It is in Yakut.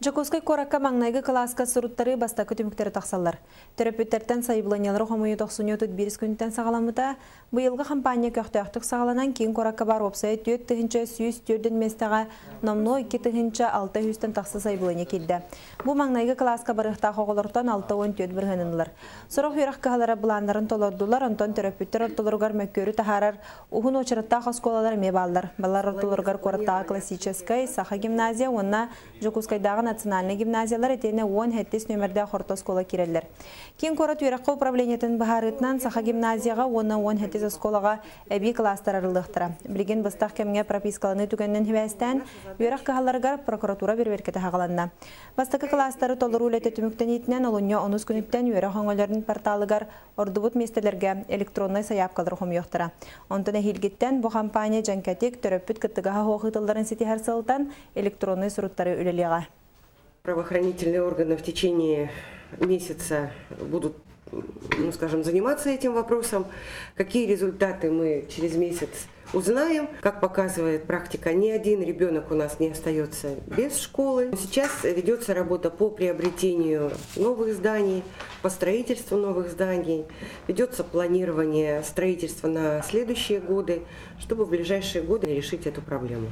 Дьокуускай куоракка маҥнайгы кылааска суруттарыы бастакы түмүктэрэ тахсаллар. Төрөппүттэртэн сайабылыанньалары хомуйуу тохсунньу 31 күнтэн саҕаламмыта. Быйылгы хампаанньа көхтөөхтүк саҕаланан, киин куоракка баар уопсайа 4104 миэстэҕэ номнуо 2600-тэн тахса сайабылыанньа киирдэ. Бу маҥнайгы кылааска барыахтаах оҕолортон 64 бырыһыанын ылар. Сорох үөрэх кыһалара былааннарын толордулар, онтон төрөппүттэр ортолоругар мөккүөрү таһаарар уһун уочараттаах оскуолалар эмиэ бааллар. Балар ортолоругар куораттааҕы классическай, Саха гимназия уонна Дьокуускайдааҕы национальнай гимназиялар итиэннэ 17 нүөмэрдээх орто оскуола киирэллэр. Киин куорат үөрэххэ управлениетын быһаарыытынан Саха гимназияҕа уонна 17 оскуолаҕа эбии кылаастар арыллыахтара. Билигин быстах кэмҥэ пропискаланыы түгэнинэн сибээстээн, үөрэх кыһаларыгар прокуратура бэрэбиэркэтэ саҕаланна. Бастакы кылаастары толоруу үлэтэ түмүктэниитинэн олунньу онус күнүттэн үөрэх өҥөлөрүн порталыгар ордубут миэстэлэргэ электроннай сайаапкалары хомуйуохтара. Онтон эһиилгиттэн бу хампаанньа дьэҥкэтик, төрөппүт кыттыгаһа суох ыытылларын ситиһэр сыалтан электроннай суруттары үлэлиэҕэ. Правоохранительные органы в течение месяца будут, ну, скажем, заниматься этим вопросом. Какие результаты, мы через месяц узнаем. Как показывает практика, ни один ребенок у нас не остается без школы. Сейчас ведется работа по приобретению новых зданий, по строительству новых зданий. Ведется планирование строительства на следующие годы, чтобы в ближайшие годы решить эту проблему.